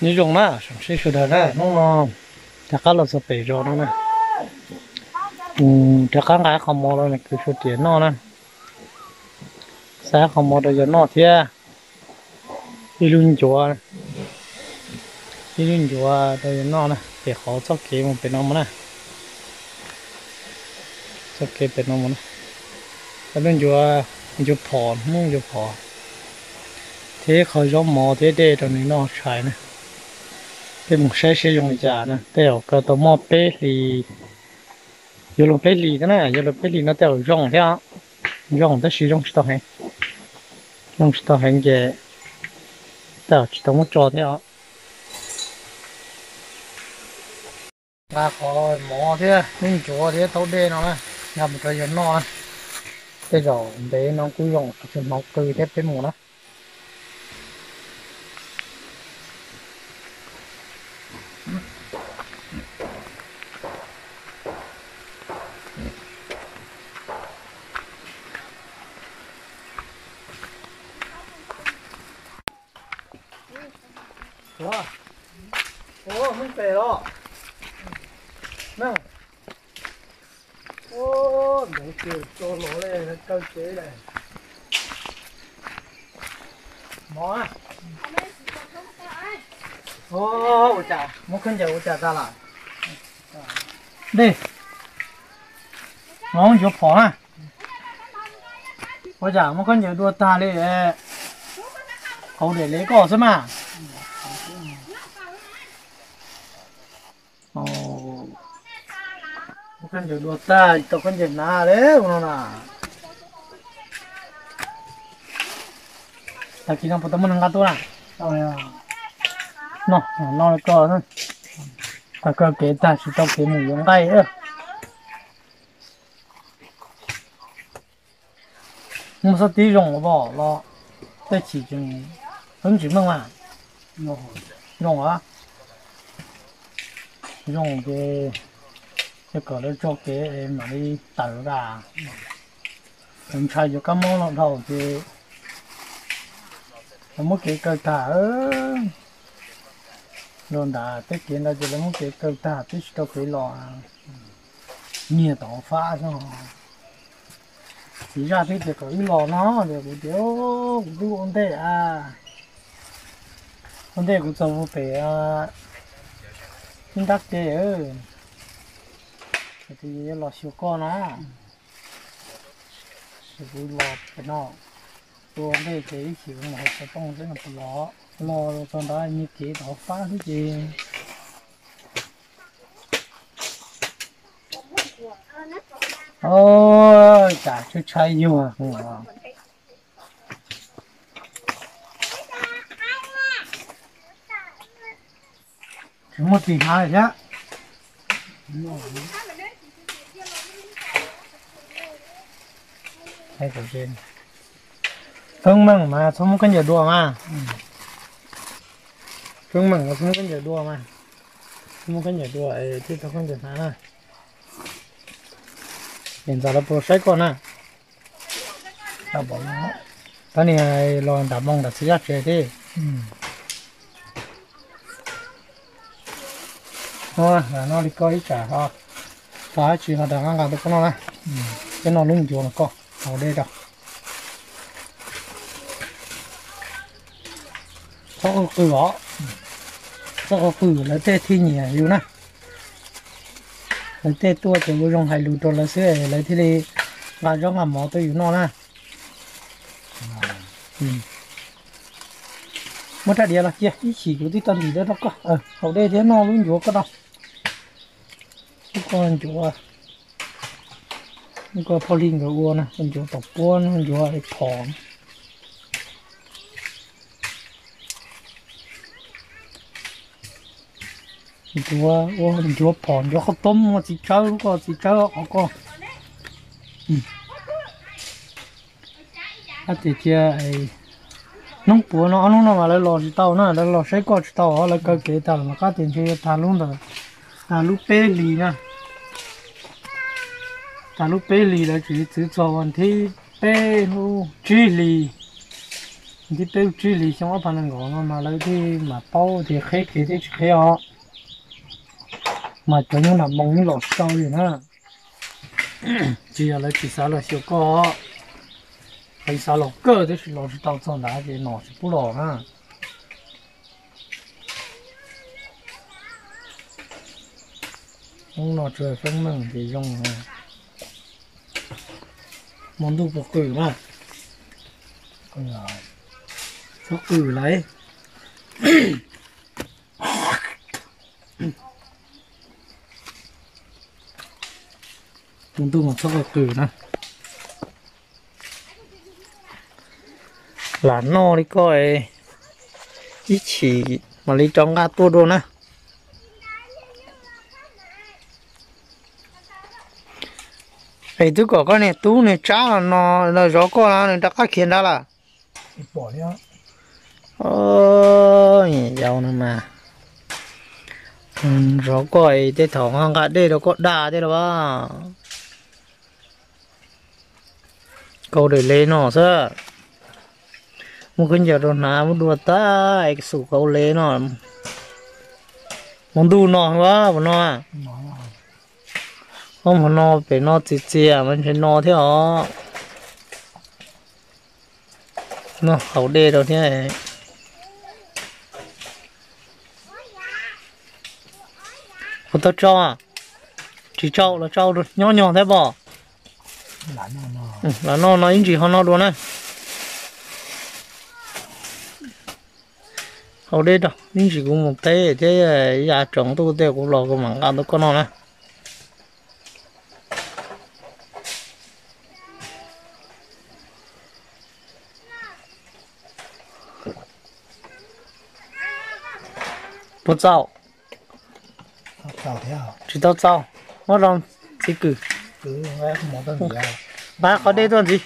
Nyob zoo na, sawv daws na, hnub no rov qab los txog pem zos no na. Rov qab nqa qhov mov los nws kwv suav riam noj na. Xa qhov mov rau yawg noj thiab ib lub ncuav, ib lub ncuav rau yawg noj na. Pem qhov txoj kev mus pem no mus na, txoj kev pem no mus na. Lub ncuav, ncuav phom, Hmoob ncuav phom, thiab qhov zaub mov thiab dej rau nws noj tshais na. Peb mus saib seb zoo li cas na, tej zaum kaw tau muaj peb hlis, yuav luag peb hlis thiab na, yuav luag peb hlis no tej zaum zoo thiab. Zoo tab sis zoo tsis tau heev, zoo tsis tau heev ces tej zaum tsis tau muab tso thiab os. Nqa qhov mov thiab lub ncuav thiab taub dej no na, nqa mus rau yawg noj na. Tej zaum ntev no kuj zoo tsis hnov qw thiab peb mus na. Ua, ua, Hmoob pem los. Ua, ntev kiag tso los li, kaw kev lawm. Mov, ua cas muab khaub ncaws ua cas tag lawm? Dej, mov ncuav phom na. Ua cas muab khaub ncaws dua tag li, qau dam li koj xwb mas. Muab khaub ncaws dua tag, tau khaub ncaws hnav li ua no na. Tag kis no puas tau muaj neeg nqa tuaj na? No, no li koj, tag kawg kev tag tsis tau kev mus yuav nqaij. Muaj xab tib zoo ua los tej chim tseem pheej tsis meej mas. Zoo os. Zoo ces kom lawv tso kev es mam li tawm tas. Ntshai yuav kab mob los dhau ces lawv muab kev kaw tag. Los ntawm tej kev ntawd ces lawv muab kev kaw tag twb tsis tau kev los. Nyiag tom fab xwb. Txiv zaj twb tias kom wb los no ces kuv tias kuv twb ua ntej a, ua ntej kuv txog pem ib nrab ke, kuv tias yuav los xyuas koj na, es kuv los pem no, ua ntej ces ib chim kuv mus hauv xov tooj xwb no kuv los, los txog ntawd nyiag kev tom fab xwb ces. Cas tshaib tshaib yuag. Tsis muaj ris hnav li thiab. Feeb meem mas txhob muab khaub ncaws dua mas. Feeb meem mas txhob muab khaub ncaws dua mas. Txhob muab khaub ncaws dua thiaj tau khaub ncaws hnav na. Es ntxawm lawv puas saib koj na? Tab nis los nram moo nram txiv zaj tsev thiab. No li koj ib tsam ho tag dab tsi ho rov qab nqa tuaj koj noj na. Peb noj lub ncuav no koj haus dej rau. Txhob qw qw os. Txhob qw qw lawv tej thiaj nyiam yus na. Lawv tej tuaj ces ua zoo hais lus rau lawv xwb lawv thiaj li nqa zaub nqa mov tuaj yus noj na. Muab rab diav los cia ib chim kuv twb tau ntim rau koj haus dej thiab noj lub ncuav koj no. Lub koj ncuav, lub koj phauj Hli nkawd ua na, ncuav tom puab, ncuav phom. Ncuav, ua ncuav phom ncuav qhov toob ua txiv tsawb, lub koj txiv tsawb qhov koj. Ab tias cia hnub puav no ob hnub no mas lawv los tsis tau na, lawv los saib koj tsis tau, lawv kaw kev tag los qab tias ntshe yuav tag lub ntawd, tag lub peb hlis na. Tag lub peb hlis lawv tsis txwv txog vas thib peb lub tsib hlis. Nti peb tsib hlis xyoo ob phav nees nkaum no mas lawv thiaj mam paub tias qheb kev thiab tsis qheb os. Mas cov nyob nram moo yeej los tsis tau li na. Tsis yog lawv tsis xav los xyuas koj, lawv xav los kawg tab sis los tsis tau txog ntawd ces nom tsis pub los na. Hnub no tsuas feeb meej ces zoo. Hmo ntuj puas qw na? Txhob qw lawm. Hmo ntuj mas txhob qw qw na. Lam noj li koj, ib chim mam li rov nqa tuaj dua na. Es twb kom koj niag tub niag tsab los no, los zov koj no nws rov qab khiav nrad lawm. Yau no mas zov koj es tej thaum nqa dej rau koj da tej los as. Kaus daim le no xwb. Muab khaub ncaws rau hnav muab dua tag es xum kaus le no. Hmo ntuj no a, hmo no, hmo no pem no txias txias mas ntshe no thiab os. Noj haus dej rau thiab. Puas tau tsau? Tsis tsau los tsau nyob nyog thiab pob. Lam noj no ib ntsis ho noj dua na. Haus dej rau ib ntsis kuv mus teb thiab, yav tsaus ntuj tej kuv los kuv mam nqa tuaj koj noj na. Puas txaus? Tsis tau txaus. Muab rau txiv kwm. Nqa qhov dej tuaj ntxiv.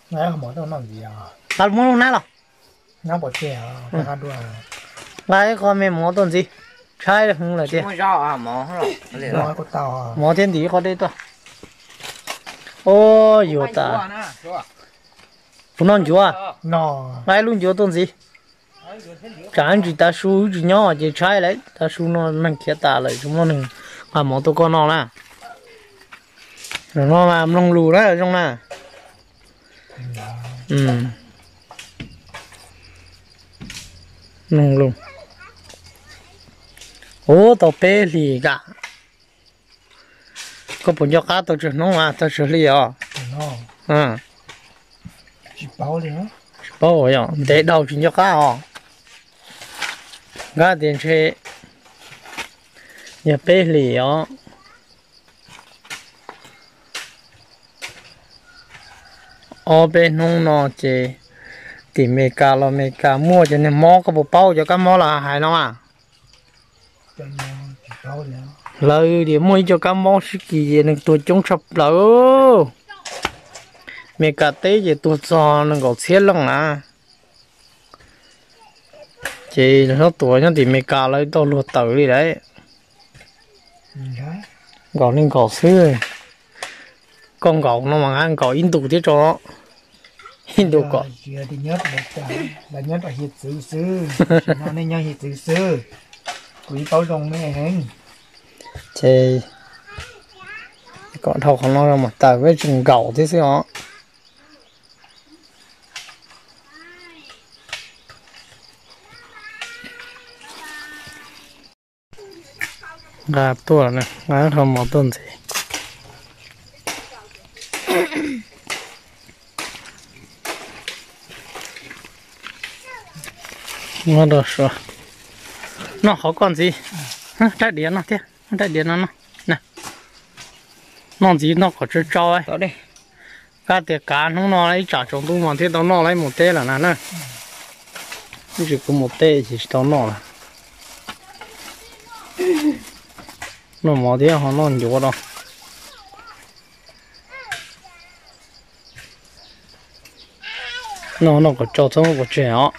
Nqa muab lub hnab los. Nqa ib qho me mov tuaj ntxiv, tshaib heev lawm tiag. Mov thiab ntim ib qho dej tuaj. Ua yuav tas. Kuv noj ncuav. Nqa ib lub ncuav tuaj ntxiv. Tsam ntsis tav su wb tsis nyob ces tshaib lawm, tav su no neeg khiav tas lawm tsis muaj neeg nqa mov tuaj koj noj na. Zaum no mas mloog lus na zoo na. Mloog lus. Ub, tau peb hlis kam. Koj puas nco qab tau tsawg hnub mas tau tsawg hli os? Tsis paub, ntev dhau tsis nco qab os. Nkad tias ntshe yog peb hlis os. Ob peb hnub no ces tim Meskas los Meskas muaj cov niag mob, koj puas paub cov kab mob los hais no mas? Lawv tias muaj ib co kab mob sib kis ces neeg tuag coob tshaj plaws. Meskas teb ces tuag txog nees nkaum txhiab leej na. Ces lawv tuav nyob tim Meskas lawv tau luag tawm li lawm. Nkaum li nkaum xwb. Koj nkaum no mas nkaum ib ntus thiab tso. Ib ntus kom. Nyob rau hiav txwv xwb, nej nyob hiav txwv xwb, kuv yeej paub zoo nej heev. Ces kom dhau qhov no mas tawm peb tsis nkaum thiab xwb os. Nqa tuaj, nqa qho mov tuaj ntxiv. Noj qhov koj ntxiv. Rab diav no thiab, rab diav no no. Noj ntxiv noj kom tsau tsau. Kab tias kav hnub no ib tsam tsaus ntuj mas thiaj tau noj lawm, mus teb lawm na na. Ib tsam kuv mus teb ces tsis tau noj lawm. Noj mov thiab ho noj ncuav rau. Noj noj kom tsau txhob muab pov tseg os.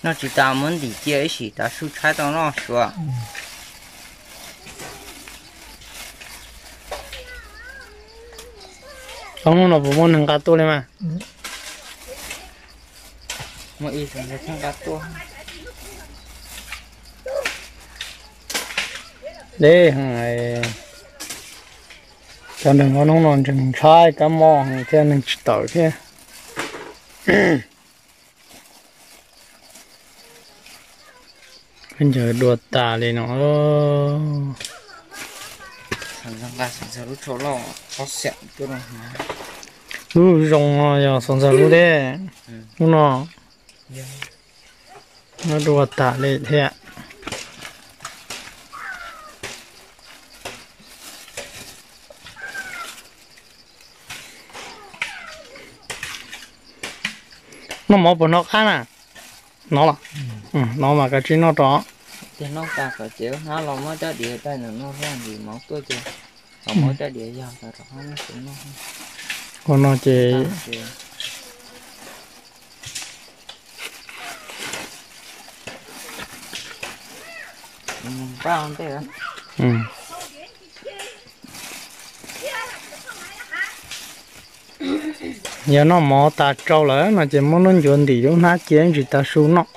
Noj tsis tas muab ntim cia ib sim tav su tshaib tau noj suav. Ob hnub no puas muaj neeg nqa tuaj li mas? Muaj ib xyoo nqa tuaj. Deb heev, cov neeg hauv hnub no ntseeg ntshai kab mob heev thiab neeg tsis tawm thiab. Khaub ncaws dua tas li no. Lub zoo no yog xav ntxag lub deb, lub no. Nyob dua tas li thiab. Noj mov puas hnov qab na? Hnov los? Hnov mas kav tsij noj rau. Tiag, noj tas kom ces hnab los muab cov diav tais nws noj thiab, ntim mov tuaj ces kom muab cov diav yog rau rau hab noj. Ua no ces Yog noj mov tas tsau lawm no ces muab lub ncuav ntim lub hnab cia ib ntsis tav su noj.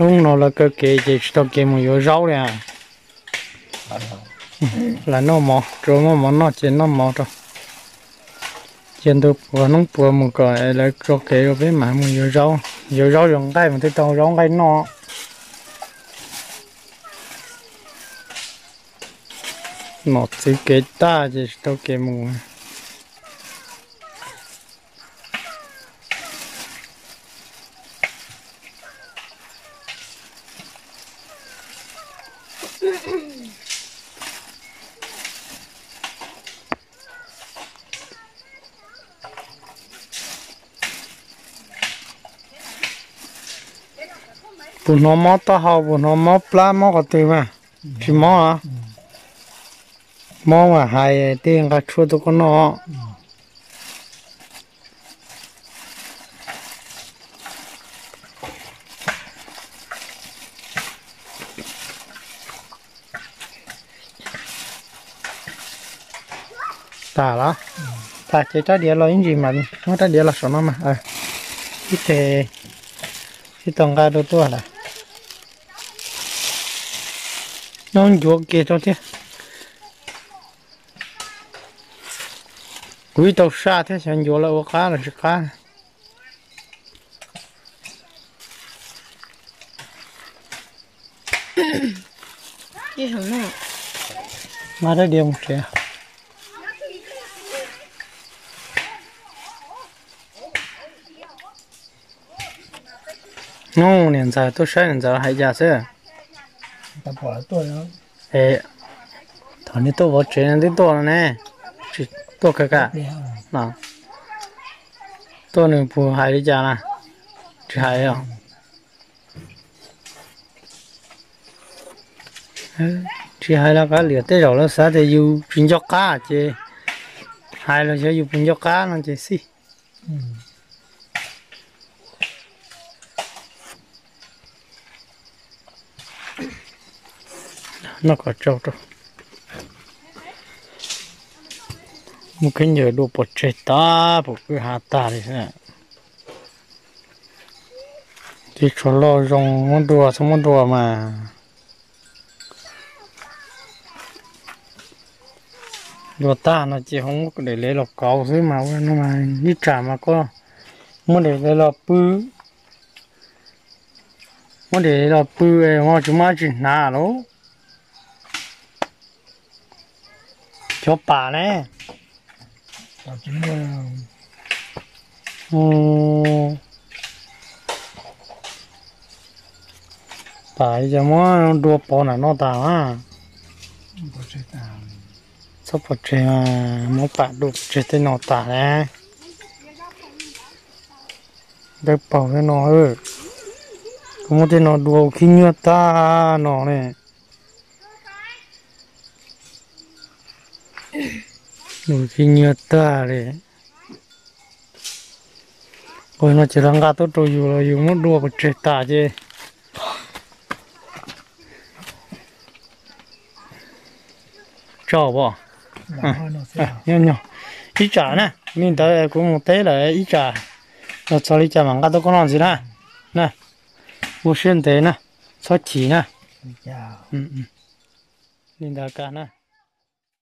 Hnub no lawv kaw kev ces tsis tau kev mus yuav zaub li. Lawv noj mov, tsuas muaj mov noj ces noj mov rau. Cia ntu puas hnub puas mus kom lawv tso kev rau peb mam mus yuav zaub. Yuav zaub yuav nqaij mas thiaj tau zaub nqaij noj. Nom txwv kev tag ces tsis tau kev mus. Puas hnov mob taub hau, puas hnov mob plab mob qhov twg mas? Tsis mob los? Mob mas hais tej nqa tshuaj tuaj koj noj. Tas los? Tas ces rab diav los ib ntsis mas, muab rab diav los saum no mas. Ib teg, ib tau nqa rau tuaj lawm. Nyob ncuav kiag rau thiab. Kuv ib tau saj thiab xyov ncuav lawv ua qab los tsis qab. Mas rab diav mus tsev. Nub, niam ntxawm tuaj saib niam ntxawm hais cas xwb. Thaum nws tuaj vov tsev nws twb tuaj no ne, tsis tuaj kawg ka. Tuaj nws puas hais li cas na? Tsis hais os. Tsis hais los kav liam, tej zaum lawv xav tias yus tsis nco qab ces hais los xyov yus puas nco qab no ces xij. Noj kom tsau rau. Muaj khaub ncaws dua pov tseg tag, pum kwj ha tag li xwb. Ces tshuav loj zoo muab dua, txhob muab dua mas. Dua tag no ces ho muab daim lev los kauv xwb mas ua no mas ib tsam mas koj muab daim lev los pw, muab daim lev los pw ho tsis muaj dab tsi hnav lauj. Cov pam ne. Pam yog muab dua pov nram no tas. Txhob pov tseg, muab pam dua pov tseg tej no tas na. Dawb paug tej no, kuv muab tej no dua khib nyiab tag no ne. Dua khib nyiab tag li. Ua no ces lawv nqa tuaj rau yus los yus muab dua pov tseg tas ces Tsaug as. Nyob nyog ib tsam na, li ntawd kuv mus teb lawm, ib tsam los txog li cas mam nqa tuaj koj noj ntxiv na. Na, ua siab ntev na, txhob chim na. Li ntawd ka na.